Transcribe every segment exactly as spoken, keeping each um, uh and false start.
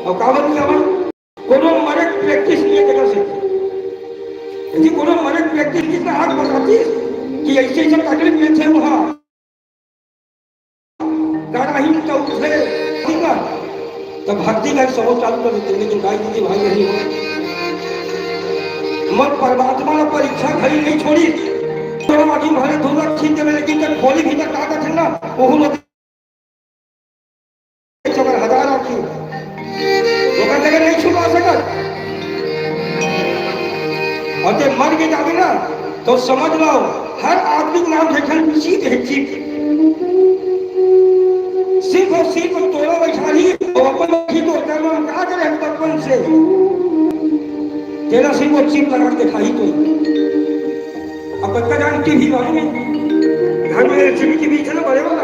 अउ काबर नइ आवय? कोनो मरे के practice नइ हे तेकर से। यदि कोनो मरे के practice कितना आग बतातिस कि अइसे-अइसे तकलीफ मिलथे वहाँ, कराही त उठे, ठीक ना? त भक्ति का एक सवाल चालू कर देते, लेकिन दाई दीदी भाई बहन हो, मैं परमात्मा ला परीक्षा घड़ी नइ छोड़िस। तो आँखी भरे धूल खींच देवे, लेकिन जब खोली भीतर का कथे ना, ओहू लोग एक हजार आँखी। ओकर जगह नइ छुपा सकत। अउ ते मर के जाबे ना, तो समझ लो, हर आदमी के नाम एक ठन chip हे, chip। सिर्फ अउ सिर्फ तोला बइठाही, अउ अपन ही तो कर्म हम का करे हम बचपन से। तेला सिर्फ वो chip लगा के दिखाही तो। अब बच्चा जान टीवी मालूम हे? घर में एलसीडी टीवी हे ना बड़े वाला,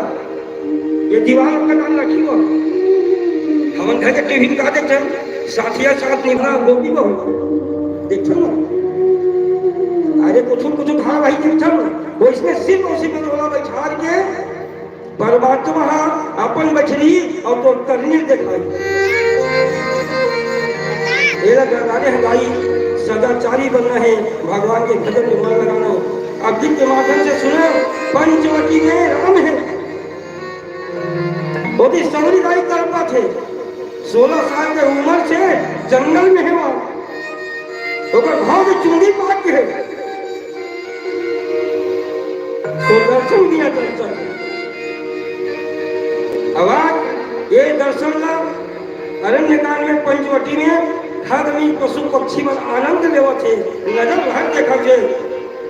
ये दीवार का नाम रखी हो। हमन घर के टीवी का देखथन, साथिया साथ निभा गोपी बहू। देखथन ना? अरे कुछ, कुछ धारावाहिक देखथन, वो इसमें सिर्फ उसी में तोला बइठार के परमात्मा ह अपन बछरी अउ तोर करनी दिखाई। एला गरदारे हंगाई, सदाचारी बनना हे, भगवान के भजन में मन लगाना हे। अब गीत के माध्यम से सुनो, पंचवटी में राम हे। ओती सौरी दाई कल्पत हे, सोलह साल के उमर से जंगल में हे वो। ओकर भाव के चुंदी पाक के हे। तो दर्शन दिया दर्शन। अब आज ये दर्शन ला अरण्यकांड में पंचवटी में खग मीन पशु पक्षी मन आनंद लेवत हे, नजर भर देखत हे।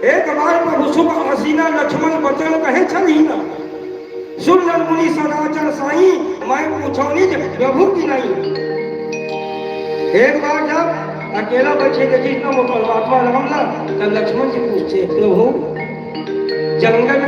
एक बार प्रभु सुख आसीना लक्ष्मण बचन कहे छलही ना। सुन नर मुनि सदाचर साई, मैं पूछो निज प्रभु की नाई। एक बार जब अकेला बइठे देखिस ना वो परमात्मा राम ला, त लक्ष्मण जी पूछे, "प्रभु, जंगल में